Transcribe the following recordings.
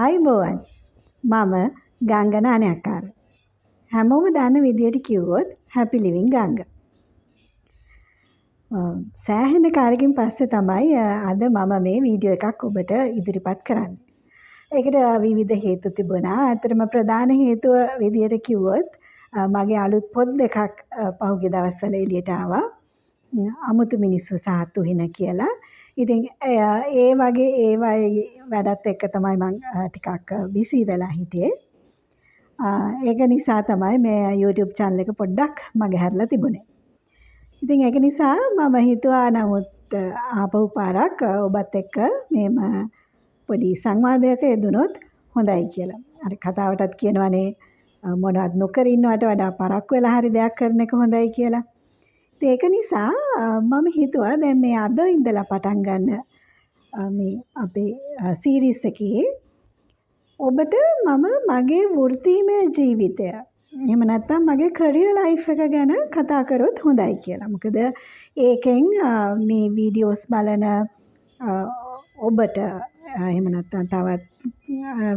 ආයුබෝවන්. මම ගංගා නානයක්කාර. හැමෝම දන්න විදියට කිව්වොත් හැපි ලිවිං ගංගා. සෑහෙන කාලෙකින් පස්සේ තමයි අද මම මේ වීඩියෝ එකක් ඔබට ඉදිරිපත් කරන්නේ. ඒකට විවිධ හේතු තිබුණා. ඇත්තටම ප්‍රධාන හේතුව විදියට කිව්වොත් මගේ අලුත් පොත් දෙකක් පහුගිය දවස්වල එළියට ආවා. අමුතු මිනිස්සු සහ තුහින කියලා. ඉතින් ඒ වගේ ඒවයි වැඩත් එක්ක තමයි මං ටිකක් බිසී වෙලා හිටියේ. ඒක නිසා තමයි මේ YouTube channel එක පොඩ්ඩක් මගහැරලා තිබුණේ. ඉතින් ඒක නිසා මම හිතුවා නමුත් ආපහු පාරක් ඔබත් එක්ක මෙහෙම පොඩි සංවාදයක යෙදුනොත් හොඳයි කියලා. අර කතාවටත් කියනවනේ මොනවත් නොකර ඉන්නවට වඩා පරක්කු වෙලා හරි දෙයක් කරන එක හොඳයි කියලා. ඉතින් ඒක නිසා මම හිතුවා දැන් මේ අද ඉඳලා පටන් ගන්න මේ අපේ සීරීස් එකේ ඔබට මම මගේ වෘත්තීමය ජීවිතය, එහෙම නැත්නම් මගේ කරියර් ලයිෆ් එක ගැන කතා කරොත් හොඳයි කියලා. මොකද ඒකෙන් මේ වීඩියෝස් බලන ඔබට, එහෙම නැත්නම් තවත්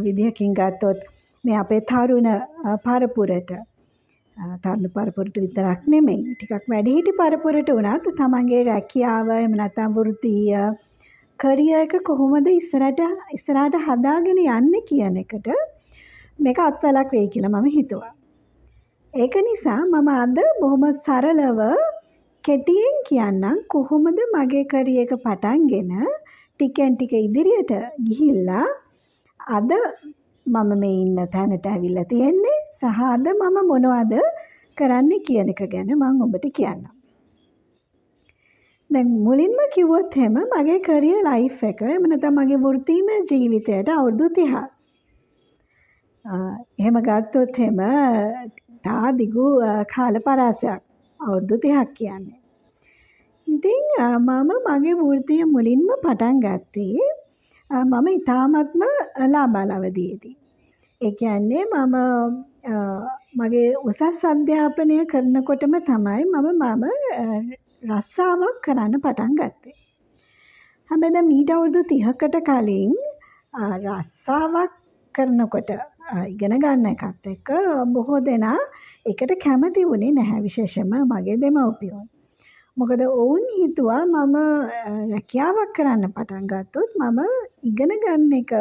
විදිහකින් ගත්තොත් මේ අපේ තරුණ පරපුරට, තරුණ පරපුරට විතරක් නෙමෙයි, ටිකක් වැඩිහිටි පරපුරට වුණත් තමන්ගේ රැකියාව, එහෙම නැත්නම් වෘත්තීය කරියර් එක කොහොමද ඉස්සරහට හදාගෙන යන්නේ කියන එකට මේක අත්වලක් වෙයි කියලා මම හිතුවා. ඒක නිසා මම අද බොහොම සරලව කෙටියෙන් කියන්නම් කොහොමද මගේ කරියර් එක පටන්ගෙන ටිකෙන් ටික ඉදිරියට ගිහිල්ලා අද මම මේ ඉන්න තැනට ඇවිල්ලා තියෙන්නේ සහ අද මම මොනවද කරන්නේ කියන එක ගැන මං ඔබට කියන්නම්. දැන් මුලින්ම කිව්වොත් එහෙම මගේ කරියර් ලයිෆ් එක, එහෙම නැත්නම් මගේ වෘත්තීමය ජීවිතයට අවුරුදු 30. එහෙම ගත්තොත් එහෙම තා දිගු කාල පරාසයක් අවුරුදු 30ක් කියන්නේ. ඉතින් මම මගේ වෘත්තිය මුලින්ම පටන් ගත්තේ මම ඉතාමත්ම ලාබාල අවදියේදී. ඒ කියන්නේ මම මගේ උසස් අධ්‍යාපනය කරනකොටම තමයි මම රස්සාවක් කරන්න පටන් ගත්තේ. හැබැයි දැන් මීට අවුරුදු 30කට කලින් රස්සාවක් කරනකොට ඉගෙන ගන්න එකත් එක්ක බොහෝ දෙනා ඒකට කැමති වුණේ නැහැ. විශේෂයෙන්ම මගේ දෙමව්පියෝ. මොකද ඔවුන් හිතුවා මම රැකියාවක් කරන්න පටන් ගත්තොත් මම ඉගෙන ගන්න එක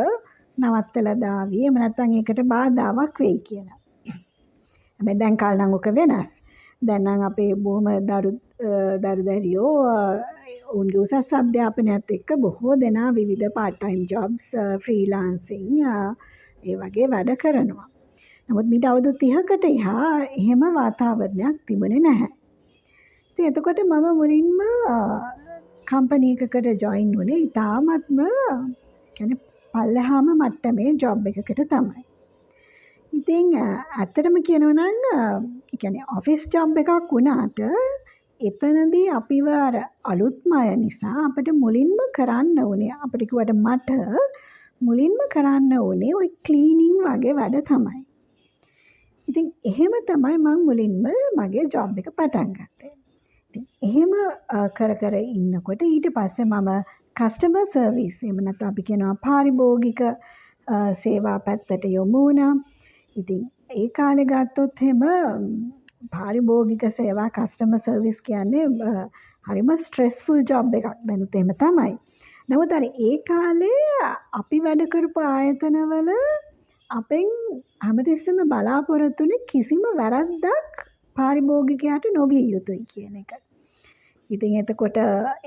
නවත්තලා දාවි. එහෙම නැත්නම් ඒකට බාධාවක් වෙයි කියලා. හැබැයි දැන් කාලේ නම් ඔක වෙනස්. දැන් නම් අපේ බොහොම දරු දැරියෝ ඔවුන්ගේ උසස් අධ්‍යාපනයත් එක්ක බොහෝ දෙනා විවිධ පාර්ට් ටයිම් ජොබ්ස්, ෆ්‍රීලාන්සිං ඒ වගේ වැඩ කරනවා. නමුත් මීට අවුරුදු 30කට එහා එහෙම වාතාවරණයක් තිබුණේ නැහැ. ඉතින් එතකොට මම මුලින්ම කම්පැනි එකකට ජොයින් වුණේ ඉතාමත්ම පල්ලෙහාම මට්ටමේ ජොබ් එකකට තමයි. ඉතින් ඇත්තටම කියනවා නම් ඔෆිස් ජොබ් එකක් වුණාට එතනදී අපිව අර අලුත්ම අය නිසා අපිට මුලින්ම කරන්න වුණේ, අපිට කිව්වට මට මුලින්ම කරන්න වුණේ ඔය ක්ලීනින් වගේ වැඩ තමයි. ඉතින් එහෙම තමයි මං මුලින්ම මගේ ජොබ් එක පටන් ගත්තේ. ඉතින් එහෙම කර කර ඉන්නකොට ඊට පස්සේ මම කස්ටමර් සර්විස්, එහෙම නැත්නම් අපි කියනවා පාරිභෝගික සේවා පැත්තට යොමු වුණා. ඉතින් ඒ කාලේ ගත්තොත් එහෙම පාරිභෝගික සේවා කස්ටමර් සර්විස් කියන්නේ හරිම ස්ට්‍රෙස්ෆුල් ජොබ් එකක්. දැනුත් එහෙම තමයි. නමුත් අර ඒ කාලේ අපි වැඩ කරපු ආයතනවල අපෙන් හැමතිස්සෙම බලාපොරොත්තු වුණේ කිසිම වැරද්දක් පාරිභෝගිකයාට නොවිය යුතුයි කියන එක. ඉතින් එතකොට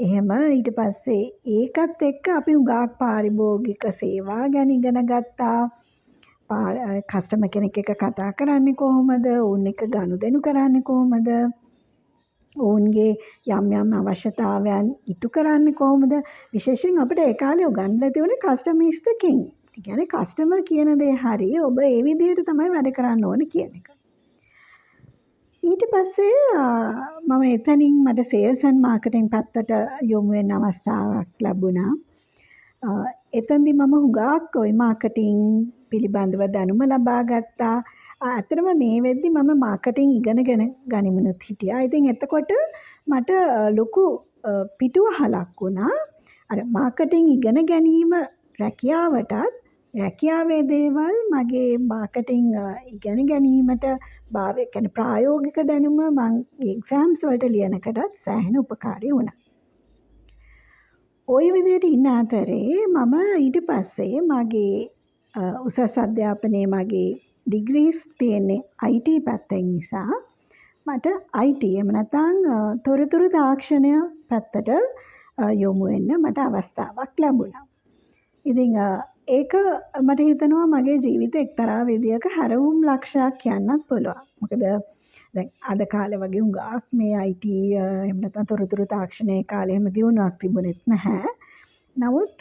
එහෙම ඊට පස්සේ ඒකත් එක්ක අපි හුඟක් පාරිභෝගික සේවා ගැන ඉගෙන ගත්තා. කස්ටමර් කෙනෙක් එක්ක කතා කරන්නේ කොහොමද, ඔවුන් එක්ක ගනුදෙනු කරන්නේ කොහොමද, ඔවුන්ගේ යම් යම් අවශ්‍යතාවයන් ඉටු කරන්නේ කොහොමද. විශේෂයෙන් අපිට ඒ කාලේ උගන්වලා තිබුණේ කස්ටමර් ඉස් ද කිං. ඒ කියන්නේ කස්ටමර් කියන දේ හරි, ඔබ ඒ විදිහට තමයි වැඩ කරන්න ඕන කියන එක. ඊට පස්සේ මම එතනින් මට සේල්ස් ඇන්ඩ් මාකටිං පැත්තට යොමු වෙන්න අවස්ථාවක් ලැබුණා. එතනදි මම හුඟක් ඔය මාකටිං පිළිබඳව දැනුම ලබා ගත්තා. ඇත්තටම මේ වෙද්දි මම මාකටිං ඉගෙනගෙන ගනිමිනුත් හිටියා. ඉතින් එතකොට මට ලොකු පිටුවහලක් වුණා. අර මාකටිං ඉගෙන ගැනීම රැකියාවටත් රැකියාවේ දේවල් මගේ මාකටිං ඉගෙන ගැනීමට ඒ කියන්නේ ප්‍රායෝගික දැනුම මං එක්සෑම්ස් වලට ලියනකටත් සෑහෙන උපකාරී වුණා. ඔය විදිහට ඉන්න අතරේ මම ඊට පස්සේ මගේ උසස් අධ්‍යාපනයේ මගේ ඩිග්‍රීස් තියෙන්නේ IT පැත්තෙන් නිසා මට IT එහෙම නැත්නම් තොරතුරු තාක්ෂණය පැත්තට යොමු වෙන්න මට අවස්ථාවක් ලැබුණා. ඉතින් ඒක මට හිතෙනවා මගේ ජීවිතේ එක්තරා විදියක හැරවුම් ලක්ෂයක් කියන්නත් පුළුවන්. මොකද දැන් අද කාලේ වගේ හුඟක් මේ IT එහෙම නැත්නම් තොරතුරු තාක්ෂණයේ කාලේ එහෙම දියුණුවක් තිබුණෙත් නැහැ. නමුත්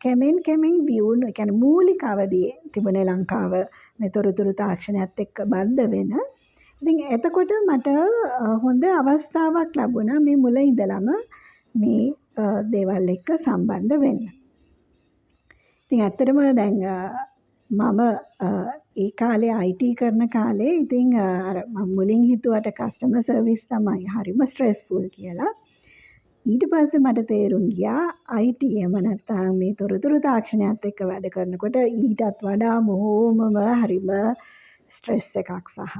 කෙමෙන් කෙමෙන් දියුණු, ඒ කියන්නේ මූලික අවදියේ තිබුණේ ලංකාව මේ තොරතුරු තාක්ෂණයත් එක්ක බද්ධ වෙන. ඉතින් එතකොට මට හොඳ අවස්ථාවක් ලැබුණා මේ මුල ඉඳලම මේ දේවල් එක්ක සම්බන්ධ වෙන්න. ඉතින් ඇත්තටම දැන් මම ඒ කාලේ IT කරන කාලේ ඉතින් අර මම මුලින් හිතුවට කස්ටමර් සර්විස් තමයි හරිම ස්ට්‍රෙස්ෆුල් කියලා. ඊට පස්සේ මට තේරුම් ගියා IT එහෙම නැත්නම් මේ තොරතුරු තාක්ෂණයත් එක්ක වැඩ කරනකොට ඊටත් වඩා බොහෝමම හරිම ස්ට්‍රෙස් එකක් සහ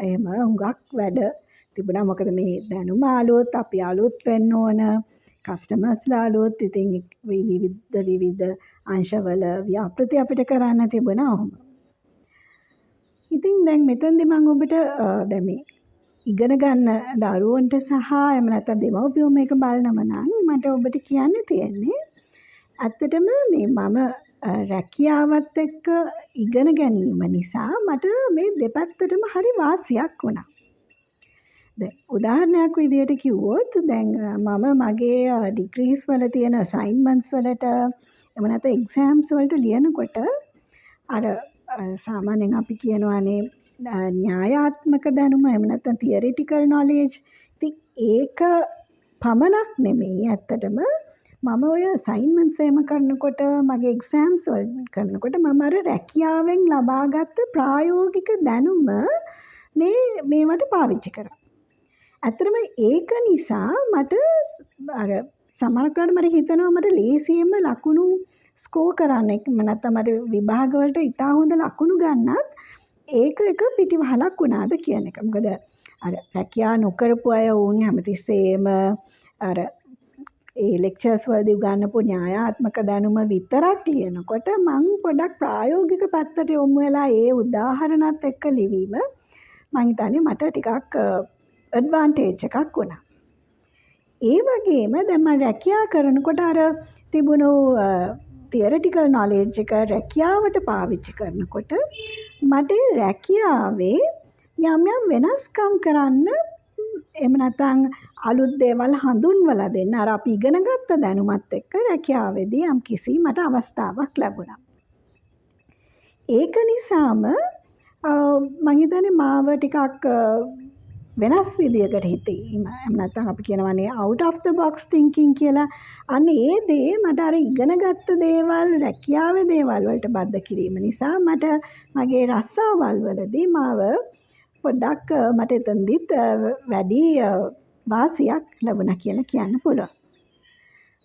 එහෙම හුඟක් වැඩ තිබුණා. මොකද මේ දැනුම අලුත්, අපි අලුත් වෙන්න ඕන. කස්ටමර්ස්ලා අලුත්. ඉතින් විවිධ විවිධ අංශවල ව්‍යාපෘති අපිට කරන්න තිබුණා ඔහොම. ඉතින් දැන් මෙතනදි මං ඔබට දැන් මේ ඉගෙන ගන්න දරුවන්ට සහ එහෙම නැත්නම් දෙමව්පියෝ මේක බලනව නම් මට ඔබට කියන්න තියෙන්නේ ඇත්තටම මේ මම රැකියාවත් එක්ක ඉගෙන ගැනීම නිසා මට මේ දෙපැත්තටම හරි වාසියක් වුණා. දැන් උදාහරණයක් විදියට කිව්වොත්, දැන් මම මගේ ඩිග්‍රීස් වල තියෙන අසයින්මන්ට්ස් වලට එහෙම නැත්නම් එක්සෑම්ස් වලට ලියනකොට අර සාමාන්‍යයෙන් අපි කියනවානේ න්‍යායාත්මක දැනුම එහෙම නැත්නම් තියරිටිකල් නොලෙජ්. ඉතින් ඒක පමණක් නෙමෙයි, ඇත්තටම මම ඔය අසයින්මන්ට්ස් එහෙම කරනකොට, මගේ එක්සෑම්ස් වල කරනකොට මම අර රැකියාවෙන් ලබාගත්ත ප්‍රායෝගික දැනුම මේ මේවට පාවිච්චි කරා. ඇත්තටම ඒක නිසා මට අර සමහරක් වෙලාවට මට හිතෙනවා මට ලේසියෙන්ම ලකුණු ස්කෝර් කරන්න, එහෙම නැත්නම් මට විභාග වලට ඉතා හොඳ ලකුණු ගන්නත් ඒක එක පිටිවහලක් වුණාද කියන එක. මොකද අර රැකියා නොකරපු අය ඔවුන් හැමතිස්සෙම අර ඒ ලෙක්චර්ස් වලදී උගන්වපු න්‍යායාත්මක දැනුම විතරක් ලියනකොට මං පොඩක් ප්‍රායෝගික පැත්තට යොමු වෙලා ඒ උදාහරණත් එක්ක ලිවීම මං හිතන්නේ මට ටිකක් ඇඩ්වාන්ටේජ් එකක් වුණා. ඒ වගේම දැන් මං රැකියා කරනකොට අර තිබුණු තියරිටිකල් නොලෙජ් එක රැකියාවට පාවිච්චි කරනකොට මට රැකියාවේ යම් යම් වෙනස්කම් කරන්න, එහෙම නැත්නම් අලුත් දේවල් හඳුන්වලා දෙන්න අර අපි ඉගෙන ගත්ත දැනුමත් එක්ක රැකියාවේදී යම් කිසි මට අවස්ථාවක් ලැබුණා. ඒක නිසාම මං හිතන්නේ මාව ටිකක් වෙනස් විදියකට හිතීම, එහෙම නැත්නම් අපි කියනවනේ out of the box thinking කියලා. අන්න ඒ දේ මට අර ඉගෙන ගත්ත දේවල් රැකියාවේ දේවල් වලට බද්ධ කිරීම නිසා මට මගේ රස්සාවල් වලදී මාව පොඩ්ඩක් මට එතනදිත් වැඩි වාසියක් ලැබුණා කියලා කියන්න පුළුවන්.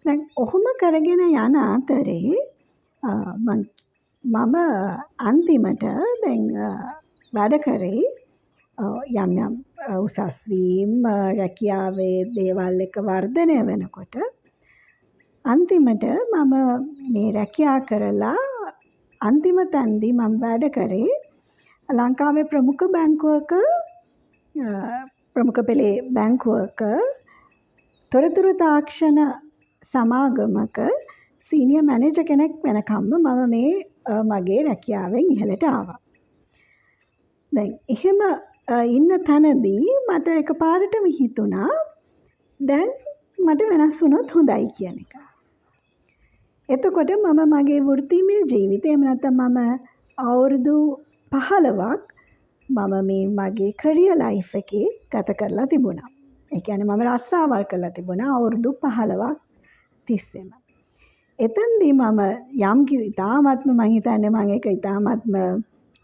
දැන් ඔහොම කරගෙන යන අතරේ මම අන්තිමට දැන් වැඩ කරේ යම් යම් උසස් වීම්, රැකියාවේ දේවල් එක්ක වර්ධනය වෙනකොට අන්තිමට මම මේ රැකියා කරලා අන්තිම තැනදී මම වැඩ කරේ ලංකාවේ ප්‍රමුඛ බැංකුවක, ප්‍රමුඛ පෙළේ බැංකුවක තොරතුරු තාක්ෂණ සමාගමක සීනියර් මැනේජර් කෙනෙක් වෙනකම්ම මම මේ මගේ රැකියාවෙන් ඉහළට ආවා. දැන් එහෙම ඉන්න තැනදී මට එකපාරටම හිතුණා දැන් මට වෙනස් වුණොත් හොඳයි කියන එක. එතකොට මම මගේ වෘත්තීමය ජීවිතේ, එහෙම නැත්නම් මම අවුරුදු 15ක් මම මේ මගේ කරියර් ලයිෆ් එකේ ගත කරලා තිබුණා. ඒ කියන්නේ මම රස්සාවල් කරලා තිබුණා අවුරුදු 15ක් තිස්සෙම. එතනදී මම යම් ඉතාමත්ම, මං හිතන්නේ මං ඒක ඉතාමත්ම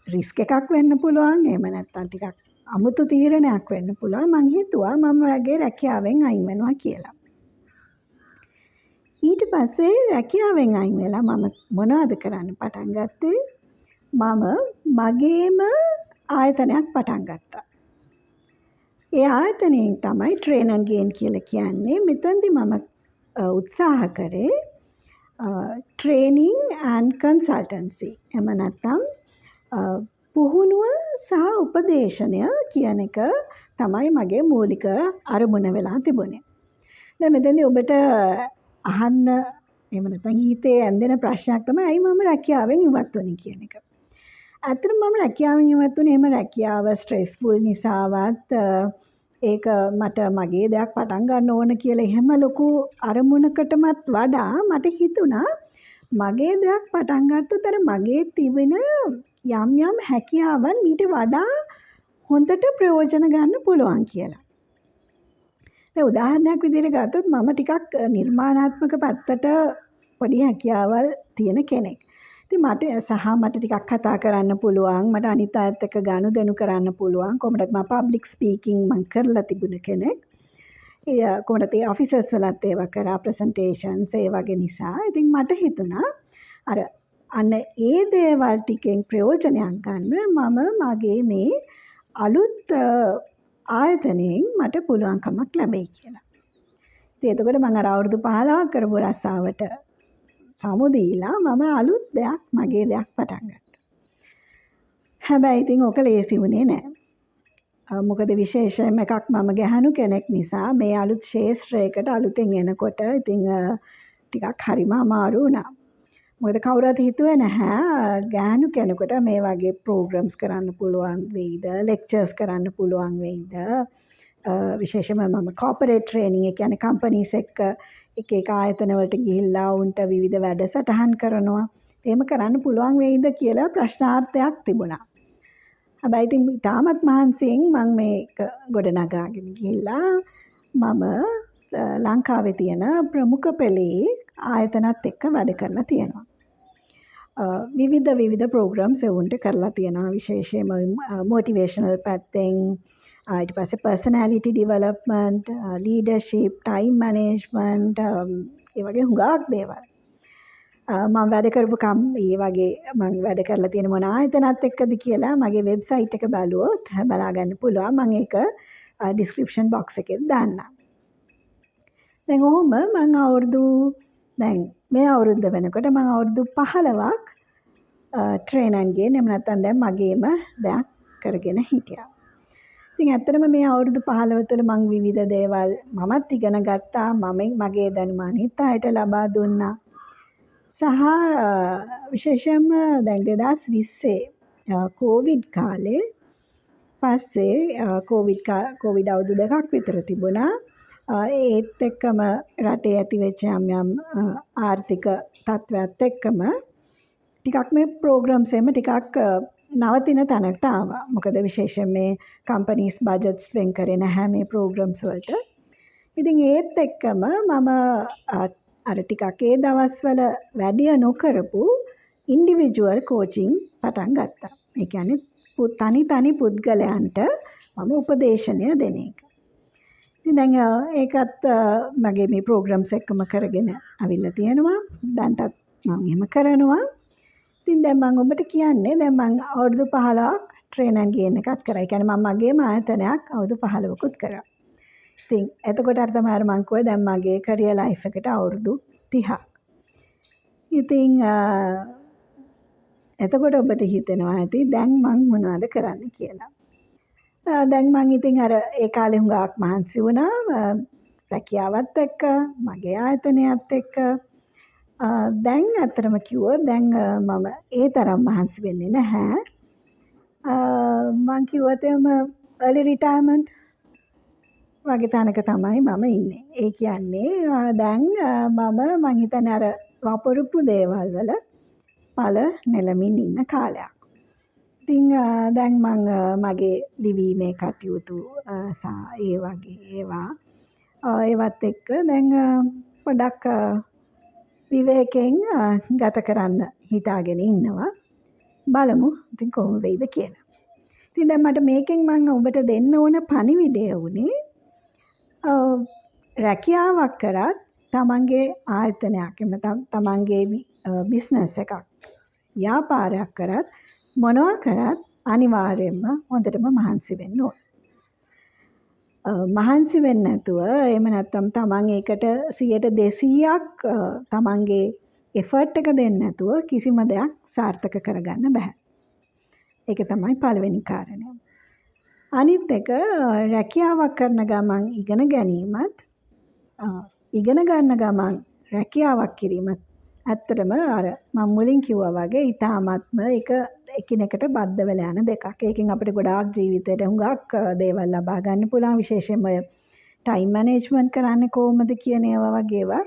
රිස්ක් එකක් වෙන්න පුළුවන්. එහෙම නැත්නම් ටිකක් අමුතු තීරණයක් වෙන්න පුළුවන්. මං හිතුවා මම මගේ රැකියාවෙන් අයින් වෙනවා කියලා. ඊට පස්සේ රැකියාවෙන් අයින් වෙලා මම මොනවද කරන්න පටන් ගත්තේ? මම මගේම ආයතනයක් පටන් ගත්තා. ඒ ආයතනයෙන් තමයි ට්‍රේන් ඇන්ඩ් ගේන් කියලා කියන්නේ. මෙතනදි මම උත්සාහ කරේ ට්‍රේනින් ඇන්ඩ් කන්සල්ටන්සි, එහෙම නැත්නම් පුහුණුව සහ උපදේශනය කියන එක තමයි මගේ මූලික අරමුණ වෙලා තිබුණේ. දැන් මෙතනදී ඔබට අහන්න, එහෙම නැත්නම් හිතේ ඇන්දෙන ප්‍රශ්නයක් තමයි, ඇයි මම රැකියාවෙන් ඉවත් වුණේ කියන එක. ඇත්තටම මම රැකියාවෙන් ඉවත් වුණේ එහෙම රැකියාව ස්ට්‍රෙස්ෆුල් නිසාවත්, ඒක මට මගේ දෙයක් පටන් ගන්න ඕන කියලා එහෙම ලොකු අරමුණකටමත් වඩා, මට හිතුණා මගේ දෙයක් පටන් ගත්තොත් අර මගේ තිබෙන යම් යම් හැකියාවන් මීට වඩා හොඳට ප්‍රයෝජන ගන්න පුළුවන් කියලා. දැන් උදාහරණයක් විදිහට ගත්තොත්, මම ටිකක් නිර්මාණාත්මක පැත්තට පොඩි හැකියාවල් තියෙන කෙනෙක්. ඉතින් මට සහ මට ටිකක් කතා කරන්න පුළුවන්, මට අනිත් අයත් එක්ක ගනුදෙනු කරන්න පුළුවන්. කොහොමදත් මම පබ්ලික් ස්පීකින් මං කරලා තිබුණ කෙනෙක්. ඒ කොහොමදත් ඒ ඔෆිසස් වලත් ඒවා කරා, ප්‍රසන්ටේෂන්ස් ඒ වගේ නිසා. ඉතින් මට හිතුණා අර අන්න ඒ දේවල් ටිකෙන් ප්‍රයෝජනයක් ගන්න මම මගේ මේ අලුත් ආයතනයෙන් මට පුළුවන්කමක් ලැබෙයි කියලා. ඉතින් එතකොට මං අර අවුරුදු 15ක් කරපු රස්සාවට සමු දීලා මම අලුත් දෙයක්, මගේ දෙයක් පටන් ගත්තා. හැබැයි ඉතින් ඕක ලේසි වුණේ නෑ. මොකද විශේෂයෙන්ම එකක් මම ගැහැණු කෙනෙක් නිසා මේ අලුත් ක්ෂේත්‍රයකට අලුතෙන් එනකොට ඉතින් ටිකක් හරිම අමාරු වුණා. මොකද කවුරුවත් හිතුවේ නැහැ ගැහැණු කෙනෙකුට මේ වගේ ප්‍රෝග්‍රෑම්ස් කරන්න පුළුවන් වෙයිද, ලෙක්චර්ස් කරන්න පුළුවන් වෙයිද. විශේෂයෙන්ම මම කෝපරේට් ට්‍රේනින්, ඒ කියන්නේ කම්පනීස් එක්ක එක එක ආයතන වලට ගිහිල්ලා ඔවුන්ට විවිධ වැඩසටහන් කරනවා. එහෙම කරන්න පුළුවන් වෙයිද කියලා ප්‍රශ්නාර්ථයක් තිබුණා. හැබැයි ඉතින් ඉතාමත් මහන්සියෙන් මං මේක ගොඩනගාගෙන ගිහිල්ලා මම ලංකාවේ තියෙන ප්‍රමුඛ පෙළේ ආයතනත් එක්ක වැඩ කරලා තියෙනවා. විවිධ විවිධ ප්‍රෝග්‍රෑම්ස් එවුන්ට කරලා තියෙනවා. විශේෂයෙන්ම මොටිවේෂනල් පැත්තෙන්, ඊට පස්සේ personality development, leadership, time management, ඒ වගේ හුඟක් දේවල්. මම වැඩ කරපු කම් ඒ වගේ මං වැඩ කරලා තියෙන මොන ආයතනත් එක්කද කියලා මගේ වෙබ්සයිට් එක බැලුවොත් බලා ගන්න පුළුවන්. මං ඒක ඩිස්ක්‍රිප්ෂන් බොක්ස් එකේ දාන්නම්. දැන් ඔහොම මං අවුරුදු, දැන් මේ අවුරුද්ද වෙනකොට මං අවුරුදු 15ක් ට්‍රේන් ඇන්ඩ් ගේන්, එහෙම නැත්නම් දැන් මගේම දෙයක් කරගෙන හිටියා. ඉතින් ඇත්තටම මේ අවුරුදු 15 තුළ මං විවිධ දේවල් මමත් ඉගෙන ගත්තා. මම මගේ දැනුම අනිත් අයට ලබා දුන්නා. සහ විශේෂයෙන්ම දැන් 2020 කෝවිඩ් කාලේ පස්සේ, කෝවිඩ් අවුරුදු 2ක් විතර තිබුණා. ඒත් එක්කම රටේ ඇතිවෙච්ච යම් යම් ආර්ථික තත්ත්වයක් එක්කම ටිකක් මේ ප්‍රෝග්‍රෑම්ස් එහෙම ටිකක් නවතින තැනකට ආවා. මොකද විශේෂයෙන් මේ කම්පනීස් බජට්ස් වෙන් කරේ නැහැ මේ ප්‍රෝග්‍රෑම්ස් වලට. ඉතින් ඒත් එක්කම මම අර ටිකක් ඒ දවස්වල වැඩිය නොකරපු ඉන්ඩිවිජුවල් කෝචින් පටන් ගත්තා. ඒ කියන්නේ තනි තනි පුද්ගලයන්ට මම උපදේශනය දෙන එක. ඉතින් දැන් ඒකත් මගේ මේ ප්‍රෝග්‍රෑම්ස් එක්කම කරගෙන ඇවිල්ලා තියෙනවා. දැන්ටත් මම එහෙම කරනවා. ඉතින් දැන් මං ඔබට කියන්නේ, දැන් මං අවුරුදු 15ක් ට්‍රේන් ඇන්ඩ් ගේන් එකත් කරා. ඒ කියන්නේ මං මගේම ආයතනයක් අවුරුදු 15කුත් කරා. ඉතින් එතකොට අර තමයි අර මං කිව්වේ, දැන් මගේ කරියර් ලයිෆ් එකට අවුරුදු 30ක්. ඉතින් එතකොට ඔබට හිතෙනවා ඇති දැන් මං මොනවද කරන්න කියලා. දැන් මං ඉතින් අර ඒ කාලේ හුඟක් මහන්සි වුණා රැකියාවත් එක්ක, මගේ ආයතනයත් එක්ක. දැන් ඇත්තටම කිව්වොත් දැන් මම ඒ තරම් මහන්සි වෙන්නේ නැහැ. මං කිව්වොත් එහෙම අර්ලි රිටයර්මන්ට් වගේ තැනක තමයි මම ඉන්නේ. ඒ කියන්නේ දැන් මම මං හිතන්නේ අර වපුරපු දේවල් වල ඵල නෙලමින් ඉන්න කාලයක්. ඉතින් දැන් මං මගේ ලිවීමේ කටයුතු සහ ඒ වගේ ඒවා, ඒවත් එක්ක දැන් පොඩක් විවේකයෙන් ගත කරන්න හිතාගෙන ඉන්නවා. බලමු ඉතින් කොහොම වෙයිද කියලා. ඉතින් දැන් මට මේකෙන් මං ඔබට දෙන්න ඕන පණිවිඩය වුණේ, රැකියාවක් කරත් තමන්ගේ ආයතනයක් එහෙම නැත්නම් තමන්ගේ බිස්නස් එකක්, ව්‍යාපාරයක් කරත්, මොනවා කරත් අනිවාර්යයෙන්ම හොඳටම මහන්සි වෙන්න ඕන. මහන්සි වෙන්නේ නැතුව, එහෙම නැත්නම් තමන් ඒකට 200%ක් තමන්ගේ එෆර්ට් එක දෙන්නේ නැතුව කිසිම දෙයක් සාර්ථක කරගන්න බැහැ. ඒක තමයි පළවෙනි කාරණය. අනිත් එක, රැකියාවක් කරන ගමන් ඉගෙන ගැනීමත්, ඉගෙන ගන්න ගමන් රැකියාවක් කිරීමත් ඇත්තටම අර මම මුලින් කිව්වා වගේ ඉතාමත්ම ඒක එකිනෙකට බද්ධ වෙලා යන දෙකක්. ඒකෙන් අපිට ගොඩාක් ජීවිතේට හුඟක් දේවල් ලබා ගන්න පුළුවන්. විශේෂයෙන්ම ඔය ටයිම් මැනේජ්මන්ට් කරන්නේ කොහොමද කියන ඒවා වගේ ඒවා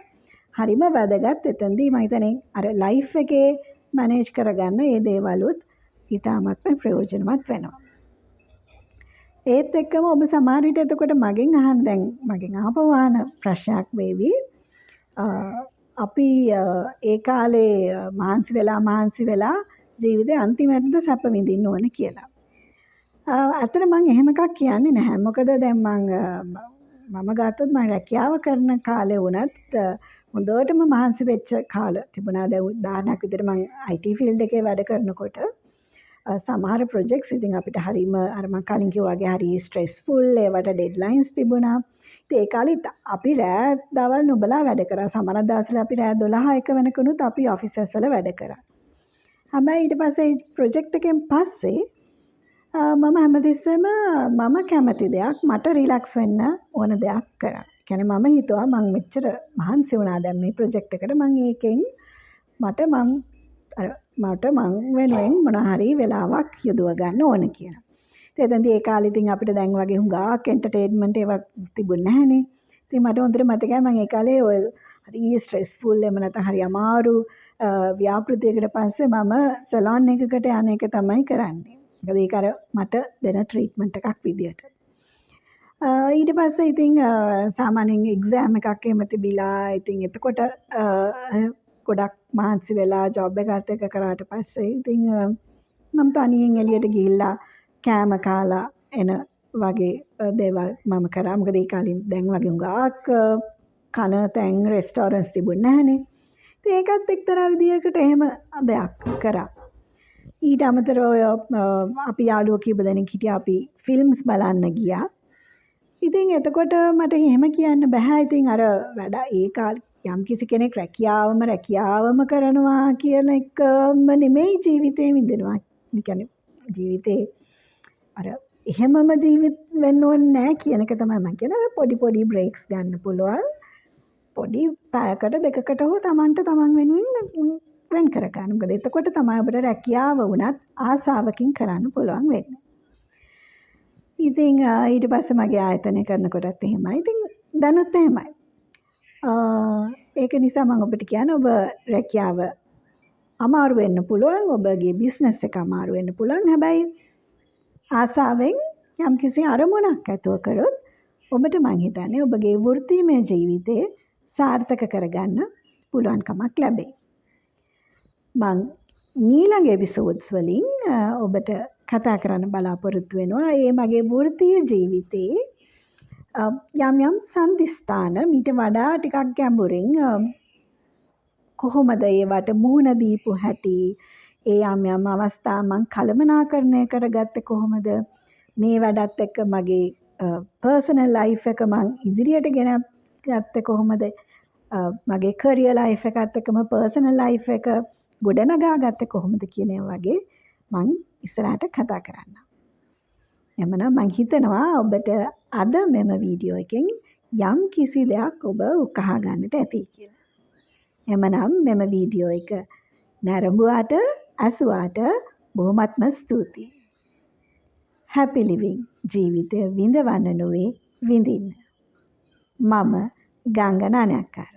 හරිම වැදගත්. එතනදී මම හිතන්නේ අර ලයිෆ් එකේ මැනේජ් කරගන්න ඒ දේවලුත් ඉතාමත්ම ප්‍රයෝජනවත් වෙනවා. ඒත් එක්කම ඔබ සමහර විට එතකොට මගෙන් අහන, දැන් මගෙන් ආපහු අහන ප්‍රශ්නයක් වේවි. අපි ඒ කාලේ මහන්සි වෙලා මහන්සි වෙලා ජීවිතේ අන්තිමටද සැප විඳින්න ඕන කියලා. ඇත්තට මං එහෙම එකක් කියන්නේ නැහැ. මොකද දැන් මම ගත්තොත් මං රැකියාව කරන කාලේ වුණත් හොඳටම මහන්සි වෙච්ච කාල තිබුණා. දැන් උදාහරණයක් විදිහට මං IT field එකේ වැඩ කරනකොට සමහර ප්‍රොජෙක්ට්ස් ඉතින් අපිට හරිම, අර මං කලින් කිව්වා වගේ, හරි ස්ට්‍රෙස්ෆුල්. ඒවට ඩෙඩ්ලයින්ස් තිබුණා. ඉතින් ඒ කාලෙත් අපි රෑ දවල් නොබලා වැඩ කරා. සමහර දවස්වල අපි රෑ 12 1 වෙනකනුත් අපි ඔෆිසස් වල වැඩ කරා. හැබැයි ඊට පස්සේ ප්‍රොජෙක්ට් එකෙන් පස්සේ මම හැමතිස්සෙම මම කැමති දෙයක්, මට රිලැක්ස් වෙන්න ඕන දෙයක් කරා. ඒ කියන්නේ මම හිතුවා මං මෙච්චර මහන්සි වුණා දැන් මේ ප්‍රොජෙක්ට් එකට, මං ඒකෙන් මට මං අර මට මං වෙනුවෙන් මොන හරි වෙලාවක් යොදව ගන්න ඕන කියලා. ඉතින් එතනදී ඒ කාලේ ඉතින් අපිට දැන් වගේ හුඟක් එන්ටර්ටේන්මන්ට් ඒවා තිබුණ නැහැනේ. ඉතින් මට හොඳට මතකයි මං ඒ කාලේ ඔය හරි ස්ට්‍රෙස්ෆුල් එහෙම නැත්නම් හරි අමාරු ව්‍යාපෘතියකට පස්සේ මම සලෝන් එකකට යන එක තමයි කරන්නේ. මොකද ඒක අර මට දෙන ට්‍රීට්මන්ට් එකක් විදියට. ඊට පස්සේ ඉතින් සාමාන්‍යයෙන් එක්සෑම් එකක් එහෙම තිබිලා, ඉතින් එතකොට ගොඩක් මහන්සි වෙලා ජොබ් එකත් එක්ක කරාට පස්සේ ඉතින් මම තනියෙන් එළියට ගිහිල්ලා කෑම කාලා එන වගේ දේවල් මම කරා. මොකද ඒ කාලේ දැන් වගේ හුඟක් කන තැන්, රෙස්ටෝරන්ට්ස් තිබුණ නැහැනේ. ඉතින් ඒකත් එක්තරා විදියකට එහෙම දෙයක් කරා. ඊට අමතරව ඔය අපි යාළුවෝ කීප දෙනෙක් හිටියා, අපි ෆිල්ම්ස් බලන්න ගියා. ඉතින් එතකොට මට එහෙම කියන්න බැහැ ඉතින් අර වැඩ ඒ කාලේ යම් කිසි කෙනෙක් රැකියාවම රැකියාවම කරනවා කියන එකම නෙමෙයි ජීවිතේ විඳිනවා. ඒ කියන්නේ ජීවිතේ අර එහෙමම ජීවිත වෙන්න ඕනේ නෑ කියන එක තමයි මං කියන්නේ. පොඩි පොඩි බ්‍රේක්ස් ගන්න පුළුවන්. පොඩි පැයකට දෙකකට හෝ තමන්ට තමන් වෙනුවෙන් වෙන් කරගන්න. මොකද එතකොට තමයි ඔබට රැකියාව වුණත් ආසාවකින් කරන්න පුළුවන් වෙන්නේ. ඉතින් ඊට පස්සේ මගේ ආයතනය කරනකොටත් එහෙමයි. ඉතින් දැනුත් එහෙමයි. ඒක නිසා මම ඔබට කියන්නේ, ඔබ රැකියාව අමාරු වෙන්න පුළුවන්, ඔබගේ බිස්නස් එක අමාරු වෙන්න පුළුවන්. හැබැයි ආසාවෙන් යම්කිසි අරමුණක් ඇතුව කරොත් ඔබට මං හිතන්නේ ඔබගේ වෘත්තීමය ජීවිතේ සාර්ථක කරගන්න පුළුවන්කමක් ලැබෙයි. මං මීළඟ එපිසෝඩ්ස් වලින් ඔබට කතා කරන්න බලාපොරොත්තු වෙනවා ඒ මගේ වෘත්තීය ජීවිතේ යම් යම් සන්ධිස්ථාන මීට වඩා ටිකක් ගැඹුරින්, කොහොමද ඒවට මුහුණ දීපු හැටි, ඒ යම් යම් අවස්ථා මං කළමනාකරණය කරගත්තේ කොහොමද, මේ වැඩත් එක්ක මගේ පර්සනල් ලයිෆ් එක මං ඉදිරියට ගෙනත් ගත්තේ කොහොමද, මගේ කරියර් ලයිෆ් එකත් එක්කම පර්සනල් ලයිෆ් එක ගොඩනගා ගත්තේ කොහොමද කියන ඒවා වගේ මං ඉස්සරහට කතා කරන්නම්. එහෙමනම් මං හිතනවා ඔබට අද මෙම වීඩියෝ එකෙන් යම් කිසි දෙයක් ඔබ උකහා ගන්නට ඇති කියලා. එහෙමනම් මෙම වීඩියෝ එක නැරඹුවාට, ඇසුවාට බොහොමත්ම ස්තුතියි. හැපි ලිවිං, ජීවිතය විඳවන්න නොවේ, විඳින්න. මම ගංගා නානයක්කාර.